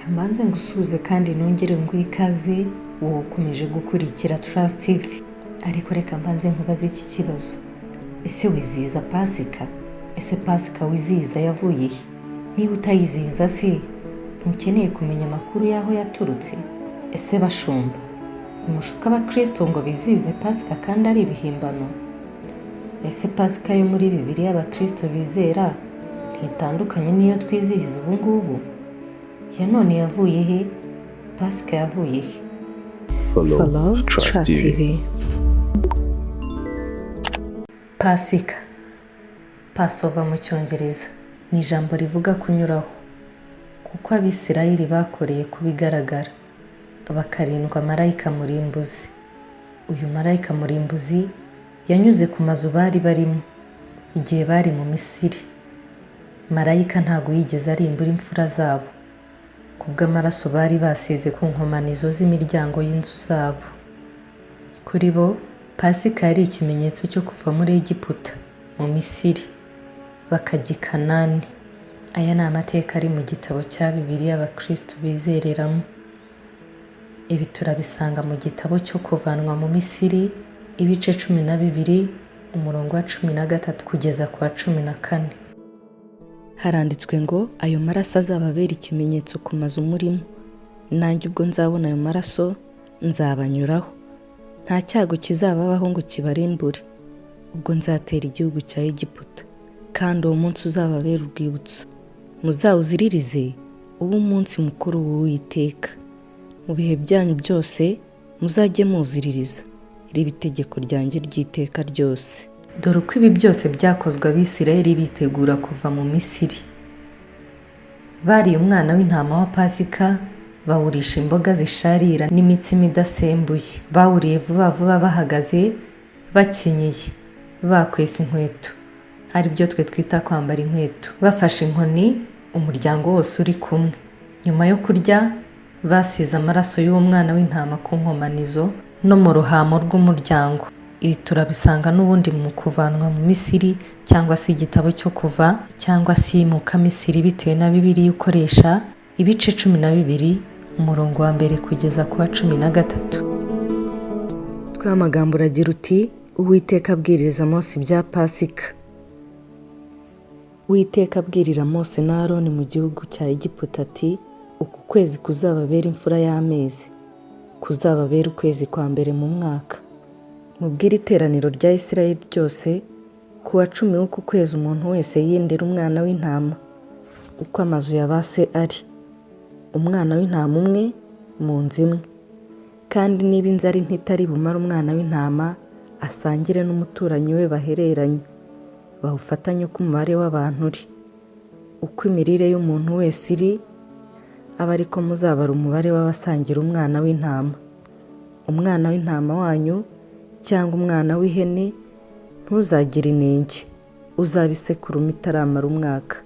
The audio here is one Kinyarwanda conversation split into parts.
Reka mbanze ngusuhuze kandi nongere nguhe ikaze wowe ukomeje gukurikira Trust TV. Ariko reka mbanze nkubaze iki kibazo: ese wizihiza Pasika? Ese Pasika wizihiza yavuye he? Niba utayizihiza se, ntukeneye kumenya amakuru y'aho yaturutse? Ese bashumba, ntimushuka abakristo ngo bizihize Pasika kandi ari ibihimbano? Ese Pasika yo muri Bibiliya abakristo bizera ntitandukanye n'iyo twizihiza ubu ngubu? Ya none yavuye he? Pasika yavuye he? Follow, Follow Trust, Trust TV. TV. Pasika, Passover mu Cyongereza, ni ijambo rivuga kunyuraho, kuko Abisirayeli bakoreye ku bigaragara, bakarindwa marayika murimbuzi. Uyu marayika murimbuzi yanyuze ku mazu bari barimo igihe bari mu Misiri. Marayika ntago yigeze arimbura imfura zabo kubw'amaraso bari basize ku nkomanizo z'imiryango y'inzu zabo. Kuri bo, Pasika yari ikimenyetso cyo kuva muri Egiputa, mu Misiri, bakajya i Kanani. Aya ni amateka ari mu gitabo cya Bibiliya abakristo bizereramo. Ibi turabisanga mu gitabo cyo Kuvanwa mu Misiri, ibice 12, umurongo wa 13 kugeza ku wa 14. Haranditswe ngo: "Ayo maraso azababera ikimenyetso ku mazu murimo. Nanjye ubwo nzabona ayo maraso, nzabanyuraho. Nta cyago kizababaho ngo kibarimbure ubwo nzatera igihugu cya Egiputa. Kandi uwo munsi uzababera urwibutso, muzawuziririze ube umunsi mukuru w'Uwiteka. Mu bihe byanyu byose muzajye muwuziririza, ribe itegeko ryanjye ry'iteka ryose." Dore uko ibi byose byakozwe Abisirayeli bitegura kuva mu Misiri. Bariye umwana w'intama wa Pasika, bawurisha imboga zisharira n'imitsima idasembuye. Bawuriye vuba vuba, bahagaze, bakenyeye, bakwesa inkweto, ari byo twe twita kwambara inkweto, bafashe inkoni, umuryango wose uri kumwe. Nyuma yo kurya, basize amaraso y'uwo mwana w'intama ku nkomanizo no mu ruhamo rw'umuryango. Ibi turabisanga n'ubundi mu Kuvanwa mu Misiri, cyangwa se igitabo cyo Kuva, cyangwa se Iyimuka Misiri, bitewe na Bibiliya ukoresha, ibice 12, umurongo wa mbere kugeza ku wa 13. Umutwe w'amagambo uragira uti: "Uwiteka abwiriza Mose ibya Pasika." Uwiteka abwirira Mose na Aroni mu gihugu cya Egiputa ati: "Uku kwezi kuzababera imfura y'amezi, kuzababera ukwezi kwa mbere mu mwaka. Mubwire iteraniro rya Isirayeli ryose, ku wa 10 w'uku kwezi umuntu wese yendera umwana w'intama, uko amazu ya ba se ari, umwana w'intama umwe mu nzu imwe. Kandi niba inzu ari nto itari bumare umwana w'intama, asangire n'umuturanyi we bahereranye, bawufatanye uko umubare w'abantu uri. Uko imirire y'umuntu wese iri, abe ariko muzabara umubare w'abasangira umwana w'intama. Umwana w'intama wanyu cyangwa umwana w'ihene ntuzagire inenge, uzabe isekurume itaramara umwaka.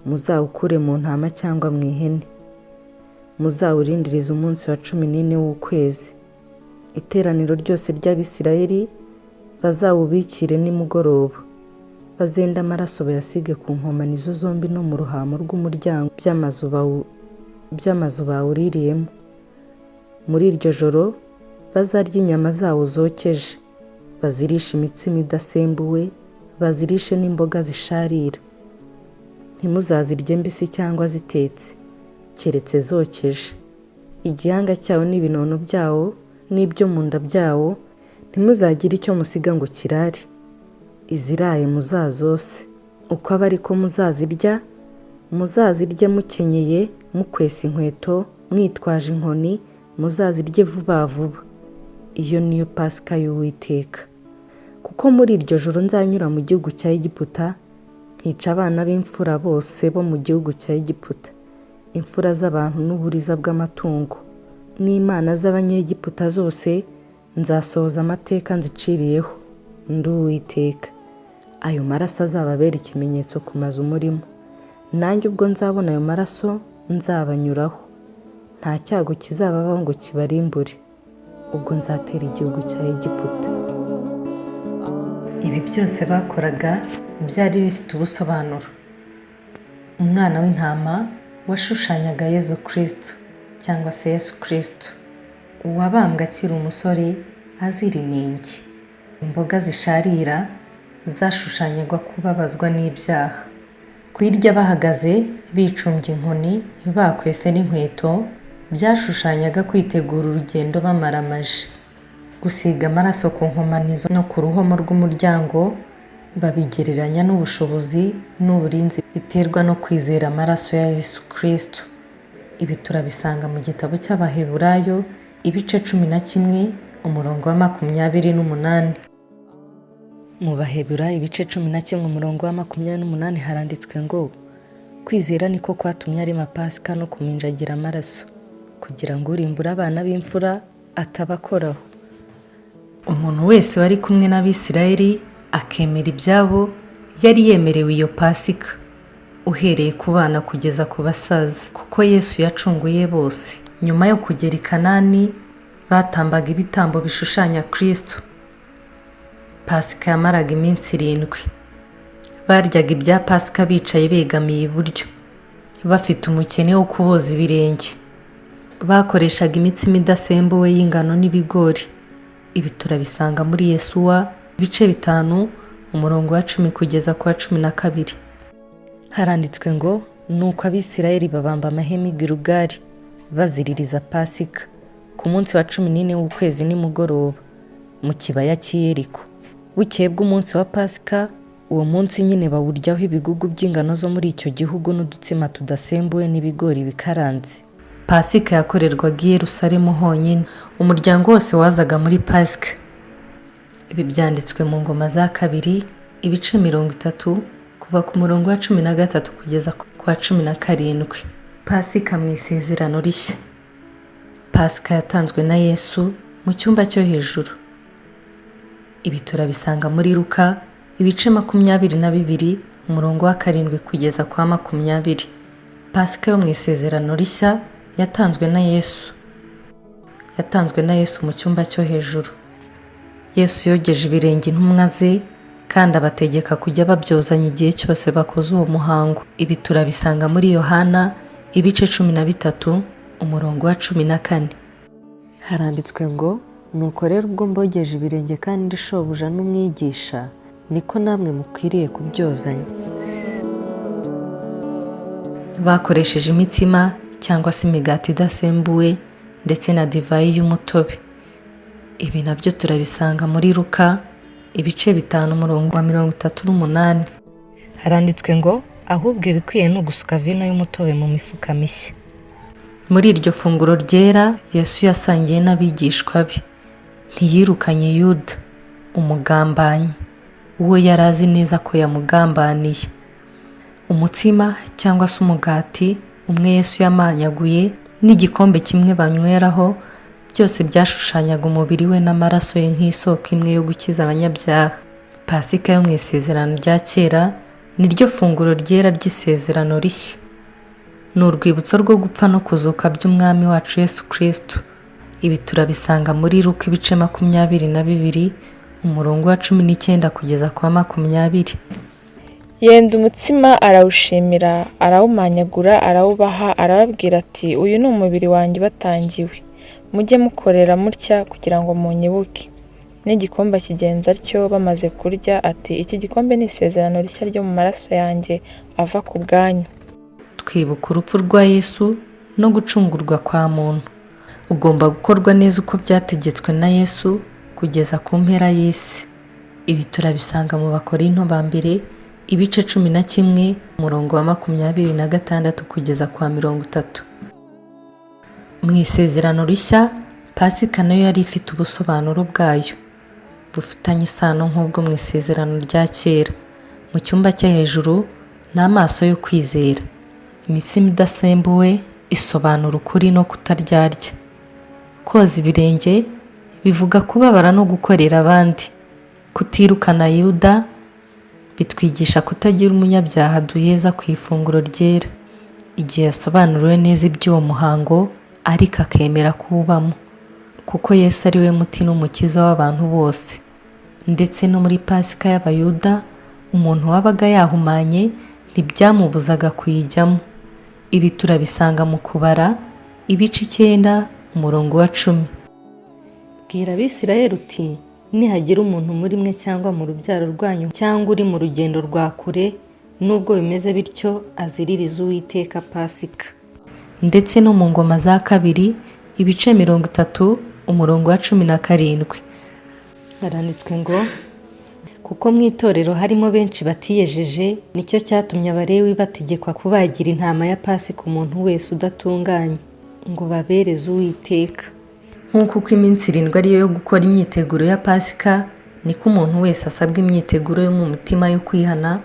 Muzawukure mu ntama cyangwa mu ihene. Muzawurindirize umunsi wa 14 w'ukwezi. Iteraniro ryose ry'Abisirayeli bazawubikire nimugoroba. Bazende amaraso bayasige ku nkomanizo zombi no mu ruhamo rw'umuryango by'amazu bawuririyemo. Muri iryo joro bazarye inyama zawo zokeje, bazirishe imitsima idasembuwe, bazirishe n'imboga zisharira. Ntimuzazirye mbisi cyangwa zitetse, keretse zokeje. Igihanga cyawo n'ibinono byawo n'ibyo mu nda byawo, ntimuzagire icyo musiga ngo kirare. Iziraye muzazose. Uko abe ariko muzazirya: muzazirye mukenyeye, mukwesa inkweto, mwitwaje inkoni, muzazirye vuba vuba. Iyo niyo Pasika y'Uwiteka. Kuko muri iryo joro nzanyura mu gihugu cya Egiputa, nkica abana b'imfura bose bo mu gihugu cya Egiputa, imfura z'abantu n'uburiza bw'amatungo. N'imana z'Abanyegiputa zose nzasohoza amateka nziciriyeho. Ndi Uwiteka. Ayo maraso azababera ikimenyetso ku mazu murimo. Nanjye ubwo nzabona ayo maraso, nzabanyuraho. Nta cyago kizababaho ngo kibarimbure ubwo nzatera igihugu cya Egiputa." Ibi byose bakoraga byari bifite ubusobanuro. Umwana w'intama Washushanyaga Yezu Kristo cyangwa se Yesu Kristo, uwabambwe akiri umusore azira inenge. Imboga zisharira zashushanyaga kubabazwa n'ibyaha. Kuyirya bahagaze bicumbye inkoni bakwese n'inkweto byashushanyaga kwitegura urugendo bamaramaje. Gusiga amaraso ku nkomanizo no ku ruhomo rw'umuryango babigereranya n'ubushobozi n'uburinzi biterwa no kwizera amaraso ya Yesu Kristo. Ibi turabisanga mu gitabo cy'Abaheburayo ibice 11 umurongo wa 28. Mu Baheburayo ibice 11 umurongo wa 28 haranditswe ngo: kwizera niko kwatumye arema Pasika no kuminjagira amaraso, kugira ngo urimbura abana b'imfura atabakoraho. Umuntu wese wari kumwe n'Abisirayeli akemera ibyabo yari yemerewe iyo Pasika, uhereye ku bana kugeza ku basaza, kuko Yesu yacunguye bose. Nyuma yo kugera i Kanani batambaga ibitambo bishushanya Kristo. Pasika yamaraga iminsi 7. Baryaga ibya Pasika bicaye begamiye iburyo, bafite umukene wo kuboza ibirenge. Bakoreshaga imitsima idasembuwe y'ingano n'ibigori. Ibi turabisanga muri Yesuwa ibice 5 umurongo wa 10 kugeza ku wa 12. Haranditswe ngo: nuko Abisirayeli babamba amahema i Gilugali baziririza Pasika ku munsi wa 14 w'ukwezi nimugoroba mu kibaya cy'i Yeriko. Bukeye bw'umunsi wa Pasika, uwo munsi nyine bawuryaho ibigugu by'ingano zo muri icyo gihugu n'udutsima tudasembuwe n'ibigori bikaranze. Pasika yakorerwaga i Yerusalemu honyine. Umuryango wose wazaga muri Pasika. Ibi byanditswe mu Ngoma za Kabiri ibice 30 kuva ku murongo wa 13 kugeza ku wa 17. Pasika mu Isezerano Rishya. Pasika yatanzwe na Yesu mu cyumba cyo hejuru. Ibi turabisanga muri Luka ibice 22 umurongo wa 7 kugeza kwa 20. Pasika yo mu Isezerano Rishya yatanzwe na Yesu. Yatanzwe na Yesu mu cyumba cyo hejuru. Yesu yogeje ibirenge intumwa ze kandi abategeka kujya babyozanya igihe cyose bakoze uwo muhango. Ibi turabisanga muri Yohana ibice 13 umurongo wa 14. Haranditswe ngo: nuko rero ubwo mbogeje ibirenge kandi shobuja n'umwigisha, niko namwe mukwiriye kubyozanya. Bakoresheje imitsima cyangwa se imigati idasembuwe ndetse na divayi y'umutobe. Ibi nabyo turabisanga muri Luka ibice 5 umurongo wa 38. Haranditswe ngo: ahubwo ibikwiye ni ugusuka vino y'umutobe mu mifuka mishya. Muri iryo funguro ryera Yesu yasangiye n'abigishwa be. Ntiyirukanye Yuda, umugambanyi, uwo yari azi neza ko yamugambaniye. Umutsima cyangwa se umugati umwe Yesu yamanyaguye n'igikombe kimwe banyweraho, byose byashushanyaga umubiri we n'amaraso ye nk'isoko imwe yo gukiza abanyabyaha. Pasika yo mu Isezerano rya Kera niryo funguro ryera ry'Isezerano Rishya. Ni urwibutso rwo gupfa no kuzuka by'Umwami wacu Yesu Kristo. Ibi turabisanga muri Luka ibice 22 umurongo wa 19 kugeza ku wa 20. Yenda umutsima arawushimira, arawumanyagura, arawubaha, arababwira ati: uyu ni umubiri wanjye ubatangiwe, mujye mukorera mutya kugira ngo munyibuke. N'igikombe akigenza atyo bamaze kurya ati: iki gikombe ni isezerano rishya ryo mu maraso yanjye ava ku bwanyu. Twibuka urupfu rwa Yesu no gucungurwa kwa muntu. Ugomba gukorwa neza uko byategetswe na Yesu kugeza ku mpera y'isi. Ibi turabisanga mu Bakorinto ba mbere ibice 11 umurongo wa 26 kugeza kwa 30. Mu Isezerano Rishya, Pasika nayo yari ifite ubusobanuro bwayo bufitanye isano nk'ubwo mu Isezerano rya Kera. Mu cyumba cyo hejuru ni amaso yo kwizera. Imitsima idasembuwe isobanura ukuri no kutaryarya. Koza ibirenge bivuga kubabara no gukorera abandi. Kutirukana Yuda bitwigisha kutagira umunyabyaha duheza ku ifunguro ryera, igihe yasobanuriwe neza iby'uwo muhango ariko akemera kuwubamo, kuko Yesu ari we muti n'umukiza w'abantu bose. Ndetse no muri Pasika y'Abayuda, umuntu wabaga yahumanye ntibyamubuzaga kuyijyamo. Ibi turabisanga mu Kubara ibice 9 umurongo wa 10. Bwira Abisirayeli uti: nihagira umuntu muri mwe cyangwa mu rubyaro rwanyu cyangwa uri mu rugendo rwa kure, nubwo bimeze bityo aziririze Uwiteka Pasika. Ndetse no mu Ngoma za Kabiri ibice 30 umurongo wa 17 haranditswe ngo: kuko mu itorero harimo benshi batiyejeje, nicyo cyatumye Abalewi bategekwa kubagira intama ya Pasika umuntu wese udatunganye, ngo babereze Uwiteka. Nk'uko uko iminsi 7 ariyo yo gukora imyiteguro ya Pasika, niko umuntu wese asabwa imyiteguro yo mu mutima yo kwihana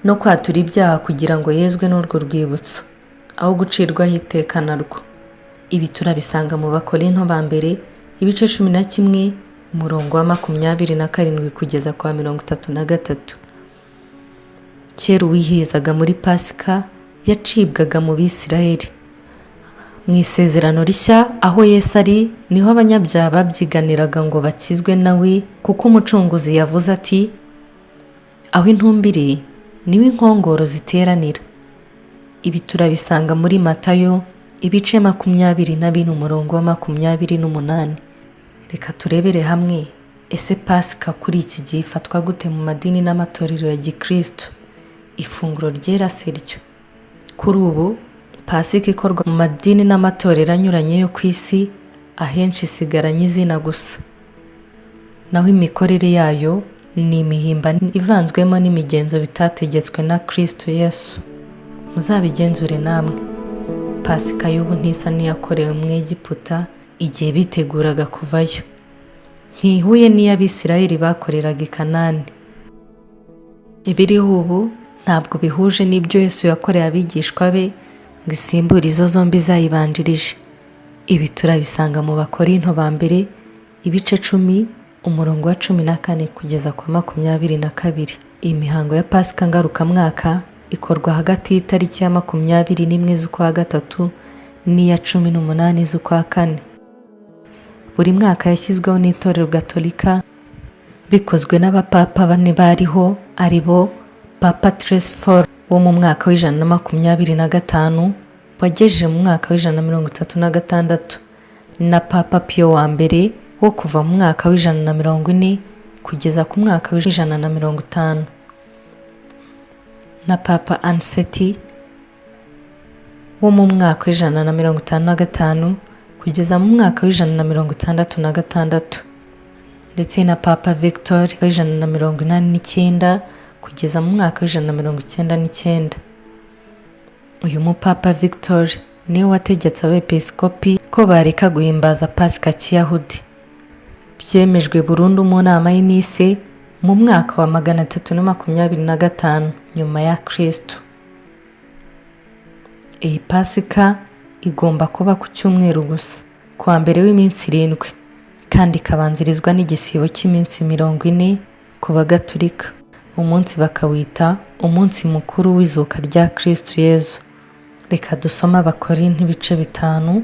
no kwatura ibyaha kugira ngo yezwe n'urwo rwibutso, aho gucirwaho iteka narwo. Ibi turabisanga mu Bakorinto ba mbere ibice 11 umurongo wa 27 kugeza kwa 33. Kera uwihezaga muri Pasika yacibwaga mu Bisirayeli. Mu Isezerano Rishya aho Yesu ari niho abanyabyaha babyiganiraga ngo bakizwe nawe, kuko Umucunguzi yavuze ati: aho intumbi iri niho inkongoro ziteranira. Ibi turabisanga muri Matayo ibice 24 umurongo wa 28. Reka turebere hamwe ese Pasika kuri iki gihe ifatwa gute mu madini n'amatorero ya Gikristo? Ifunguro ryera se ryo? Kuri ubu Pasika ikorwa mu madini n'amatorero anyuranye yo ku isi, ahenshi isigaranye izina gusa, naho imikorere yayo ni imihimbano ivanzwemo n'imigenzo bitategetswe na Kristo Yesu. Muzabigenzure namwe. Pasika y'ubu ntisa n'iyakorewe mu Egiputa igihe biteguraga kuvayo, ntihuye n'iy'Abisirayeli bakoreraga i Kanani. Ibiriho ubu ntabwo bihuje n'ibyo Yesu yakoreye abigishwa be ngo isimbure izo zombi zayibanjirije. Ibi turabisanga mu Bakorinto ba mbere ibice 10 umurongo wa 14 kugeza kwa 22. Iyi mihango ya Pasika ngarukamwaka ikorwa hagati y'itariki ya 21 z'ukwa gatatu n'iya 18 z'ukwa kane. Buri mwaka yashyizweho n'itorero Gatolika bikozwe n'abapapa 4 bariho, ari bo Papa Telesforo wo mu mwaka wa 125 wagejeje mu mwaka wa 136, na Papa Pio wa mbere wo kuva mu mwaka wa 140 kugeza ku mwaka wa 150, na Papa Aniseti wo mu mwaka wa 155 kugeza mu mwaka wa 166, ndetse na Papa Victor wa 189 kugeza mu mwaka wa 199. Uyu mupapa Victor niwe wategetse abepiskopi ko bareka guhimbaza Pasika kiyahudi. Byemejwe burundu mu nama y'i Nice mu mwaka wa 325 nyuma ya Kristo. Iyi Pasika igomba kuba ku cyumweru gusa, kuwa mbere w'iminsi 7, kandi ikabanzirizwa n'igisibo cy'iminsi 40 ku Bagatulika. Umunsi bakawita umunsi mukuru w'izuka rya Kristo Yezu. Reka dusome Abakorinto ibice 5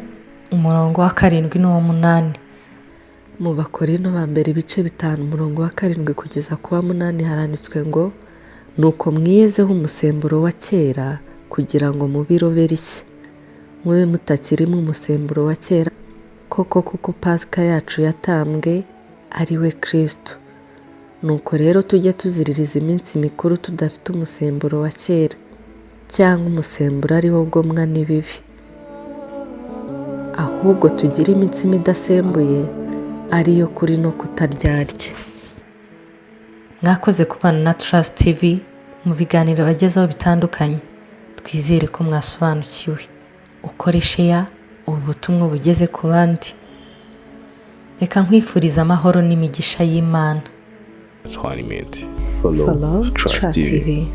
umurongo wa 7 n'uwa 8. Mu Bakorinto ba mbere ibice 5 umurongo wa 7 kugeza ku wa 8 haranditswe ngo: nuko mwiyezeho umusemburo wa kera kugira ngo mube irobe rishya, mube mutakirimo umusemburo wa kera koko, kuko Pasika yacu yatambwe ari we Kristo. Nuko rero tujye tuziririza iminsi mikuru tudafite umusemburo wa kera, cyangwa umusemburo ari wo gomwa n'ibibi, ahubwo tugire imitsima idasembuye ariyo kuri no kutaryarya. Mwakoze kubana na Trust TV mu biganiro bagezaho bitandukanye. Twizere ko mwasobanukiwe. Ukore share ubu butumwa bugeze ku bandi. Reka nkwifuriza amahoro n'imigisha y'Imana. Follow, Follow Trust Trust TV. TV.